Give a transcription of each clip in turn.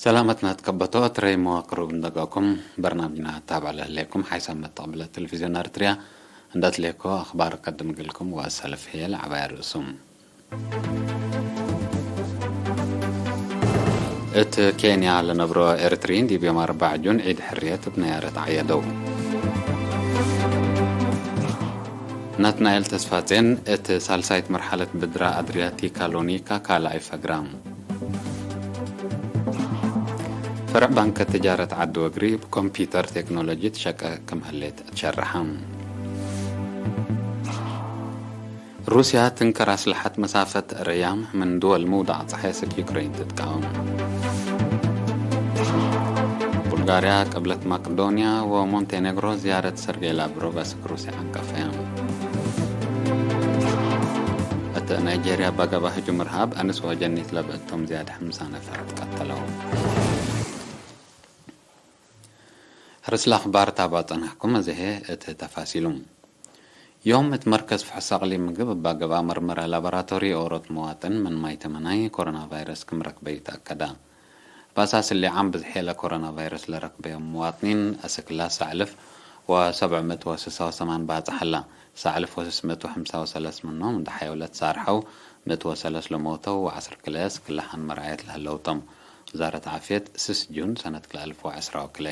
ሰላመትና ትከበቶ ትረይ መዋቅሩ እንደጋኩም በርናምጅና ታባለ ህሌኩም ሓይሳብ መተቕብለ ቴሌቪዝዮን ኣርትሪያ እንዳትሌኮ ኣኽባር ቀድም ግልኩም ወሰለፍ ሄል ዓባያ ርእሱም። እቲ ኬንያ ለነብሮ ኤርትሪን ዲብ ዮም ኣርባዕ ጁን ዒድ ሕርየት ብናያረት ዓየደው። ናትናኤል ተስፋጼን እቲ ሳልሳይት መርሓለት ብድራ ኣድሪያቲካ ሎኒካ ካልኣይ ፈግራ። ፈርዕ ባንክ ትጃረት ዓዲ ወግሪ ብኮምፒውተር ቴክኖሎጂ ትሸቀ ክምህሌት ትሸርሓ። ሩስያ ትንከር ኣስልሓት መሳፈት ረያም ምን ድወል ምውዳቕ ጸሓይ ስክ ዩክሬን ትትቃወም። ቡልጋሪያ ቅብለት ማቅዶንያ ወሞንቴኔግሮ ዝያረት ሰርጌይ ላቭሮቭ ኣስክ ሩስያ ዓንቀፈያ። እተ ናይጄርያ ባገባ ህጁም ርሃብ ኣንስ ወጀኒት ለብእቶም ዝያድ ሓምሳ ነፈር ትቀተለው። ሕርስላ ኣኽባር ታባ ጸናሕኩም እዝሄ እቲ ተፋሲሉ። ዮም እቲ መርከዝ ፍሕሳ ኣቕሊም ምግብ እባ ገብኣ መርመራ ላቦራቶሪ ኦሮት መዋጥን ምን ማይ ተመናይ ኮሮና ቫይረስ ክምረክበ ይተኣከዳ። ባሳስ ሊዓም ብዝሕ የለ ኮሮና ቫይረስ ለረክበዮም መዋጥኒን ኣሰክላ ሳዕልፍ ወሰብዕ ምእት ወስሳ ወሰማን ባጽሓላ። ሳዕልፍ ወስስ ምእት ወሕምሳ ወሰለስ ምኖም እንዳ ሓየውለት ሳርሐው ምእት ወሰለስ ለሞተው ወዓስር ክለ ስክላሓን መርኣየት ለህለውቶም። ወዛረት ዓፍየት ስስ ጁን ሰነት ክልኣልፍ ወዓስራ ወክለ።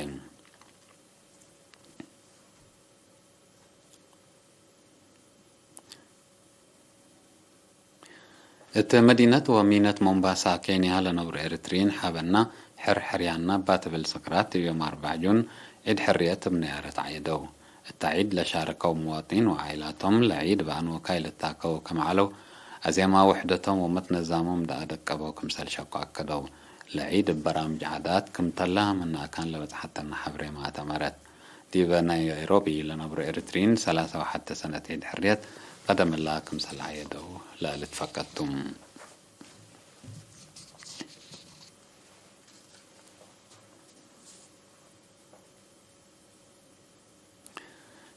እት መዲነት ወሚነት ሞምባሳ ኬንያ ለነብሩ ኤርትሪን ሓበና ሕር ሕርያና እባ ትብል ስክራት እዮም ኣርባዕ ጁን ዒድ ሕርየት እብ ነያረት ዓየደው። እታ ዒድ ለሻረከው ሙዋጢን ወዓይላቶም ለዒድ በኣን ወካይ ልታከው ከም ዓለው ኣዜማ ውሕደቶም ወመትነዛሞም ደኣ ደቀበው ክምሰል ሸኮ ኣከደው። ለዒድ እብ በራምጅ ዓዳት ክምተላ ምናካን ለበጽሓተና ሓብሬ ማእተመረት። ዲበ ናይሮቢ ለነብሩ ኤርትሪን ሰላሳ ወሓተ ሰነት ዒድ ሕርየት ቀደምላ ክምሰል ዓየደው ለልትፈቀድቱም።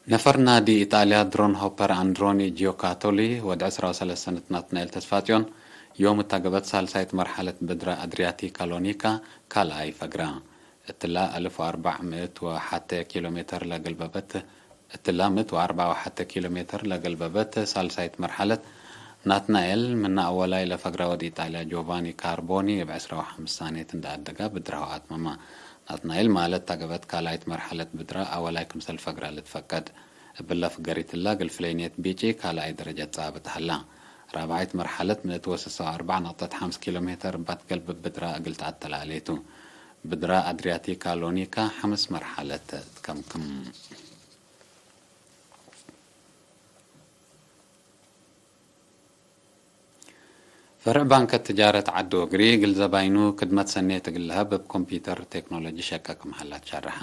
ነፈር ናዲ ኢጣልያ ድሮን ሆፐር ኣንድሮኒ ጂዮካቶሊ ወዲ ዕስራ ወሰለስተ ሰነት ናትናኤል ተስፋጽዮን ዮም እታ ገበት ሳልሳይት መርሓለት ብድረ ኣድሪያቲካ ሎኒካ ካልኣይ ፈግራ። እትላ ኣልፍ ወኣርባዕ ምእት ወሓተ ኪሎ ሜተር ለገልበበት እትላ ምእት ወኣርባዕ ወሓተ ኪሎ ሜተር ለገልበበት ሳልሳይት መርሓለት ናትናኤል ምና ኣወላይ ለፈግራ ወዲ ኢጣልያ ጆቫኒ ካርቦኒ እብ ዕስራ ወሓምስ ሳኔት እንዳ ኣደጋ ብድራሁ ኣትመማ። ናትናኤል ማለት ታገበት ካልኣይት መርሓለት ብድራ ኣወላይ ክምሰል ፈግራ ልትፈቀድ። እብላ ፍገሪትላ ግልፍለይኔት ቢጪ ካልኣይ ደረጃ ጻብት ሃላ። ራብዓይት መርሓለት ምእት ወስሳ ወኣርባዕ ነቕጠት ሓምስ ኪሎ ሜተር እባት ገልብብ ብድራ እግል ተኣተላለየቱ። ብድራ ኣድሪያቲካ ሎኒካ ሓምስ መርሓለት ትከምክም። ፈርዕ ባንከት ትጃረት ዓዲ ወግሪ ግልዘባይኑ ክድመት ሰኔት እግልሀብ እብ ኮምፒውተር ቴክኖሎጂ ሸቀ ክምሃላ ትሸርሓ።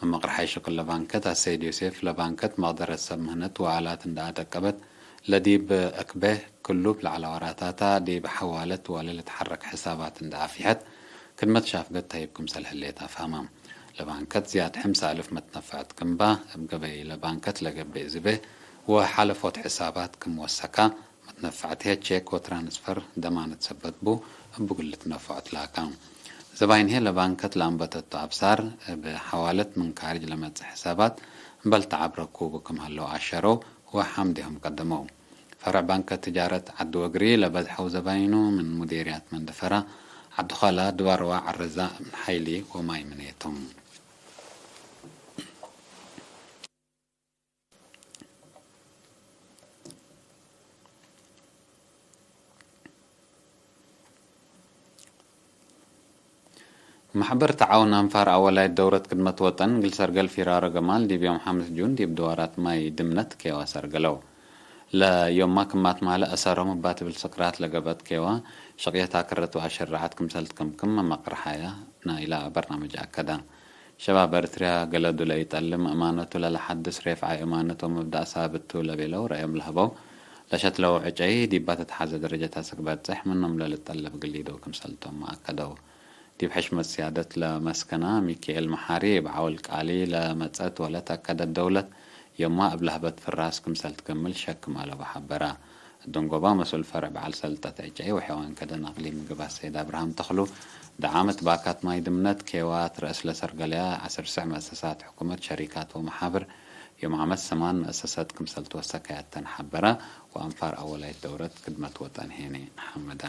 መመቕርሓይ ሽኩለ ባንከት ኣሰይድ ዮሴፍ ለባንከት መቕደረት ሰብ ምህነት ወኣላት እንዳ ኣደቀበት ለዲብ እክበ ክሉብ ለዓለ ወራታታ ዲብ ሓዋለት ወለ ልትሓረክ ሕሳባት እንዳ ኣፊሐት ክድመት ሻፍገት ተሂብ ክምሰል ህሌት ኣፍሃማ። ለባንከት ዝያድ ሕምሳ ኣልፍ መትነፈዕት ክምባ እብ ገበይ ለባንከት ለገብእ ዝቤ ወሓለፎት ሕሳባት ክም ወሰካ መትነፈዕት ሄ ቼክ ወትራንስፈር ደማነት ሰበት ቡ እብ ግልት ነፈዖት ላካ። ዘባይንሄ ለባንከት ለኣንበተቶ ኣብሳር እብ ሓዋለት ምን ካርጅ ለመጽእ ሕሳባት እምበል ተዓብረኩቡ ክም ሀለው ኣሸረው ወሓምዴሆም ቀደመው። ፈርዕ ባንከ ትጃረት ዓዲ ወግሪ ለበዝሐው ዘባይኑ ምን ሙዴርያት መንደፈራ፣ ዓዲ ዃላ፣ ድባርዋ፣ ዓረዛ፣ እብን ሓይሊ ወማይ ምኔቶም። ማሕበር ተዓውን ኣንፋር ኣወላይት ደውረት ክድመት ወጠን ግል ሰርገል ፊራሮ ገማል ዲብ ዮም ሓምስ ጁን ዲብ ድዋራት ማይ ድምነት ኬዋ ሰርገለው። ለዮማ ክማት ማለ እሰሮም እባ ትብል ስክራት ለገበት ኬዋ ሽቅየት ኣክረት ወኣሸራዓት ክምሰል ትከምክም መመቅርሓያ ናይላ በርናምጅ ኣከዳ። ሸባብ ኤርትርያ ገለዱ ለኢጠልም እማነቱ ለለሓድስ ሬፍዓይ እማነቶም እብ ዳእሳ ብቱ ለቤለው ረአዮም ለህበው ለሸትለው ዕጨይ ዲባ ተትሓዘ ደረጀታ ስክ በጽሕ ምኖም ለልጠለብ ግሊዶ ክምሰልቶም ኣከደው። ዲብ ሕሽመት ስያደት ለመስከና ሚኪኤል መሓሪ እብ ዓወል ቃሊ ለመጸት ወለተአከደት ደውለት ዮማ እብ ለህበት ፍራስ ክምሰል ትከምል ሸክም ኣለቡ ሓበራ። እደንጎባ መስኡል ፈርዕ በዓል ሰልጠት ዕጨይ ወሐዋን ከደን ኣቅሊም ምግባት ሰይድ ኣብርሃም ተኽሉ ዳዓመት ባካት ማይ ድምነት ኬዋት ረእስ ለሰርገለያ ዓሰርተ መእሰሳት ሕኩመት ሸሪካት ወመሓብር ዮም ዓመት ሰማን መእሰሰት ክምሰል ተወሰከያተን ሓበራ። ወአንፋር አወላይት ደውረት ክድመት ወጠን ሄኔ ሓመዳ።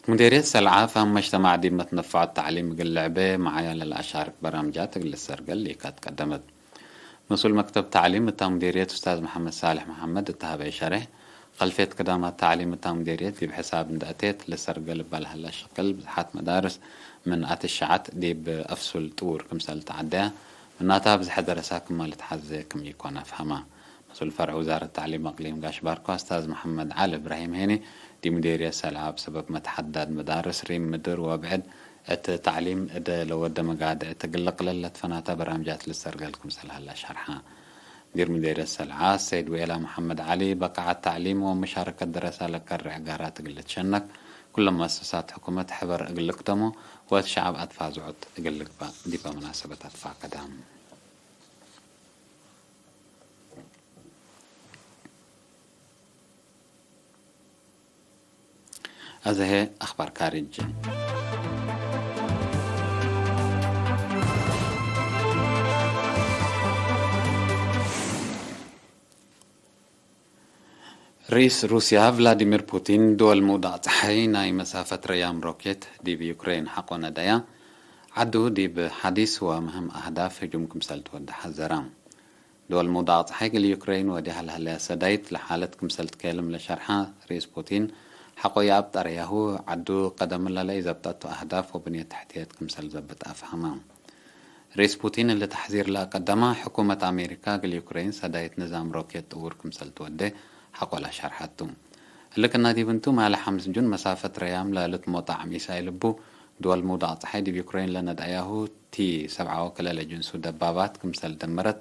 ሙዴርየት ሰልዓ ፋም መጅተማዕ ዲብ መትነፋዖት ተዕሊም እግል ልዕቤ መዓያ ለልአሻርክ በራምጃት እግል ልሰርገል ሊካት ቀደመት። መስኡል መክተብ ተዕሊም እታ ሙዴርየት ኡስታዝ መሐመድ ሳልሕ መሐመድ እታ ሀበይ ሸሬሕ፣ ኸልፌት ክዳማት ተዕሊም እታ ሙዴርየት ዲብ ሕሳብ እንደ አቴት ልሰርገል እባ ለሀላ ሸቅል ብዝሓት መዳርስ ምን አትሸዓት ዲብ አፍሱል ጥውር ክምሰል ተዓደያ፣ ምናታ ብዝሐ ደረሳ ክማ ልትሓዘ ክም ኢኮን አፍሀማ። መስኡል ፈርዕ ውዛረት ተዕሊም አቅሊም ጋሽ ባርኳ ኡስታዝ መሐመድ ዓሊ እብራሂም ሄኒ፣ ዲብ ሙዴርየት ሰልዓ ብሰበብ መትሓዳድ መዳርስ ሪም ምድር ወብዕድ እት ተዕሊም እደ ለወደ መጋድዕ እት ግልቅ ለለትፈናታ በራምጃት ልሰርገል ክምሰል ሀላ ሸርሓ። ሙዲር ሙዴርየት ሰልዓ ሰይድ ዌላ መሐመድ ዓሊ፣ በቃዓት ተዕሊም ወመሻረከት ደረሳ ለከርዕ ጋራት እግል ልትሸነክ፣ ኩሎም መእሰሳት ሕኩመት ሕበር እግል ልክደሞ ወእት ሸዓብ አትፋዝዖት እግል ልግባእ ዲበ መናሰበት አትፋቀዳ። አዘሄ አኽባር ካርጅ። ርኢስ ሩስያ ቭላዲሚር ፑቲን፣ ድወል ምውዳቕ ጸሓይ ናይ መሳፈት ረያም ሮኬት ዲብ ዩክሬን ሓቆ ነዳያ፣ ዓዱ ዲብ ሓዲስ ወምህም አህዳፍ ህጁም ክምሰል ትወድእ ሓዘራ። ድወል ምውዳቕ ጸሓይ እግል ዩክሬን ወዲሃ ለሀለያ ሰዳይት ለሓለት ክምሰል ትከየልም ለሸርሓ ርኢስ ፑቲን፣ ሓቆ የአብጠረያሁ፣ ዓዱ ቀደምላ ለኢዘብጠቱ አህዳፍ ወብንየት ተሕትየት ክምሰል ዘብጥ አፍሀማ። ርኢስ ፑቲን እሊ ተሕዚር ለአቀደማ፣ ሕኩመት አሜሪካ እግል ዩክሬን ሰዳይት ንዛም ሮኬት ጥውር ክምሰል ትወዴ ሓቆ ለአሻርሐቱ። እሊ ክና ዲብ እንቱ፣ ማለ ሐምስ ጁን መሳፈት ረያም ለልትሞጣዕ ሚሳይል እቡ፣ ድወል ምውዳቕ ጸሓይ ዲብ ዩክሬን ለነድአያሁ ቲ ሰብዓ ወክለ ለጅንሱ ደባባት ክምሰል ደመረት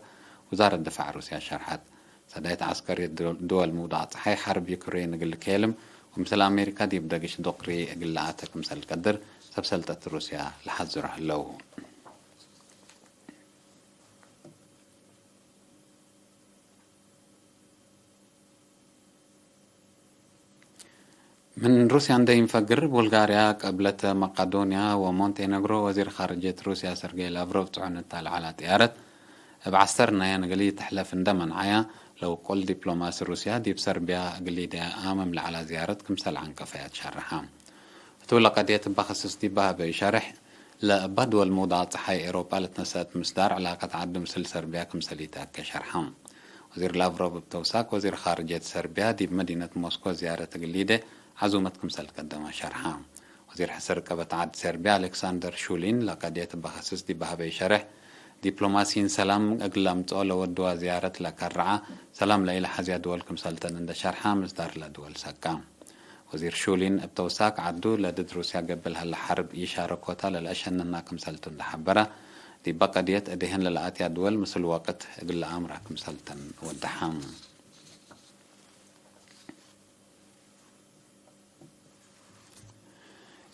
ውዛረት ድፋዕ ሩስያ ሸርሐት። ሰዳይት ዐስከርየት ድወል ምውዳቕ ጸሓይ ሐርብ ዩክሬን እግል ልከየልም ወምስል አሜሪካ ዲብ ደግሽ ዶቅሪ እግል ለአተ ክምሰል ልቀድር ሰብ ሰልጠት ሩስያ ለሐዝሩ ሀለው። ምን ሩስያ እንደ ኢንፈግር፣ ቡልጋርያ ቀብለት መቃዶንያ ወሞንቴነግሮ። ወዚር ኻርጀት ሩስያ ሰርጌይ ላቭሮቭ ጽዑን እታ ለዐላ ጥያረት እብ ዐስተር ናያ ንግሊ ትሕለፍ እንደ መንዓያ፣ ለውቁል ዲፕሎማሲ ሩስያ ዲብ ሰርቢያ እግሊ ደያ አመም ለዐላ ዝያረት ክምሰል ዐንቀፈያ ትሸርሐ። እቱ ለቀድየት እባ ክስስ ዲባ ህበ ይሸርሕ፣ ለእባ ድወል ምውዳቕ ጸሓይ ኤውሮጳ ለትነሰአት ምስዳር ዕላቀት ዐዱ ምስል ሰርቢያ ክምሰል ኢተአከ ሸርሐ። ወዚር ላቭሮቭ እብ ተውሳክ ወዚር ኻርጀት ሰርቢያ ዲብ መዲነት ሞስኮ ዝያረት እግል ሊደ ዐዙመት ክምሰል ቀደመ ሸርሐ። ወዚር ሕስር ቀበት ዐድ ሰርቢያ አሌክሳንደር ሹሊን ለቀድየት እባ ክስስ ዲባ ህበ ይሸርሕ፣ ዲፕሎማሲይን ሰላም እግል ለምጽኦ ለወድዋ ዝያረት ለከርዐ፣ ሰላም ለኢለሐዝያ ድወል ክምሰልተን እንደ ሸርሐ ምስዳር ለድወል ሰቃ። ወዚር ሹሊን እብ ተውሳክ ዐዱ፣ ለድድ ሩስያ ገብእ ለሀለ ሐርብ ኢሻረኮታ ለልአሸንና ክምሰልቱ እንደ ሐበረ፣ ዲበ ቀድየት እዴህን ለለአትያ ድወል ምስል ወቅት እግል ለአምራ ክምሰልተን ወደሐ።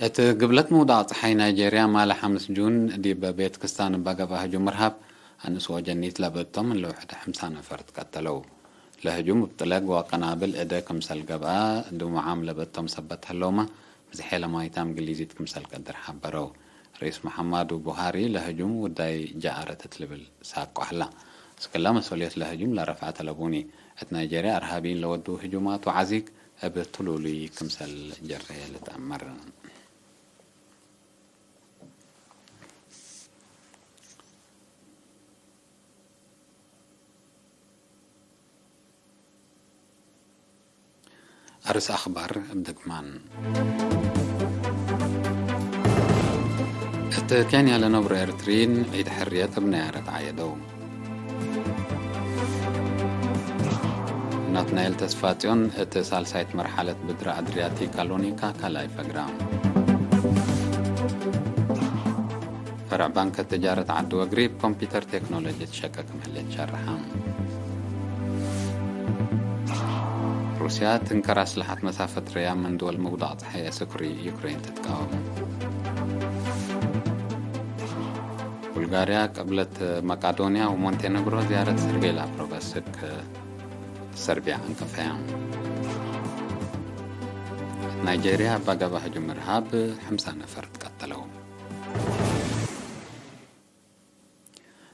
እት ግብለት ምውዳቕ ጸሓይ ናይጄርያ ማለ ሐምስ ጁን ዲብ ቤት ክስታን እባ ገብአ ህጁም እርሃብ፣ አንስ ወጀኒት ለበቶም ምን ለውሕደ ሐምሳ ነፈር ትቀተለው። ለህጁም እብ ጥለግ ወቀናብል እደ ክምሰል ገብአ፣ ድሙዓም ለበቶም ሰበት ህለውመ፣ ብዝሔ ለማይታም ግሊዚት ክምሰል ቀድር ሐበረው። ርኢስ መሐማዱ ቡሃሪ ለህጁም ውዳይ ጀአረት እት ልብል ሳቆ ሀላ። እስክላ መስኡልየት ለህጁም ለረፍዐ ተለቡኒ። እት ናይጄርያ እርሃቢይን ለወድው ህጁማት ወዓዚግ እብ ትሉሉይ ክምሰል ጀረ ልትአመር። አርስ አኽባር እብ ድግማን። እት ኬንያ ለነብሩ ኤርትርይን ዒድ ሕርየት እብ ነያረት ዓየደው። ናትናኤል ተስፋጽዮን እት ሳልሳይት መርሓለት ብድረ አድርያቲክ አሎኒካ ካልኣይ ፈግራ። ፈርዕ ባንክ ተጃረት ዓዲ ወግሪ እብ ኮምፒተር ቴክኖሎጂ ትሸቀ ክም ህሌት ሸርሐ። ሩስያ ትንከር አስለሐት መሳፈት ረያ ምን ድወል ምውዳቕ ጸሓይ አስክሪ ዩክሬን ትትቃወም። ቡልጋርያ ቅብለት መቃዶንያ ወሞንቴነግሮ ዝያረት ሰርቤ ላቭሮቭ ኣስክ ሰርቢያ ኣንቀፈያ። ናይጄርያ ኣባገባ ህጁም እርሃብ ሓምሳ ነፈር ትቀተለው።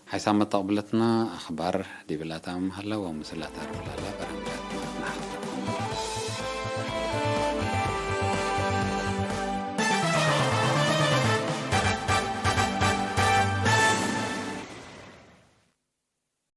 ሓይሳብ መተቕብለትና ኣኽባር ዲብላታ መሃላ ወምስላታ ርብላላ በረንበት።